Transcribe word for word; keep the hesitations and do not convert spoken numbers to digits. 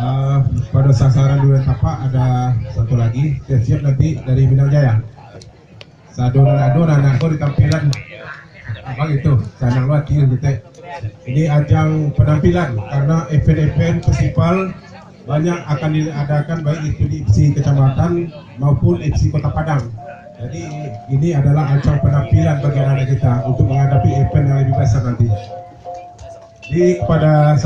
Ah, pada sasaran duduak tapak ada satu lagi, siap-siap nanti dari Minang Jaya. Sado nan ado nan nak ko ditampilan. Abang itu, sanang lo hati kita. Ini ajang penampilan karena event-event festival banyak akan diadakan baik itu di F C Kecamatan maupun F C Kota Padang. Jadi ini adalah ajang penampilan bagi anak-anak kita untuk menghadapi event yang lebih besar nanti. Jadi kepada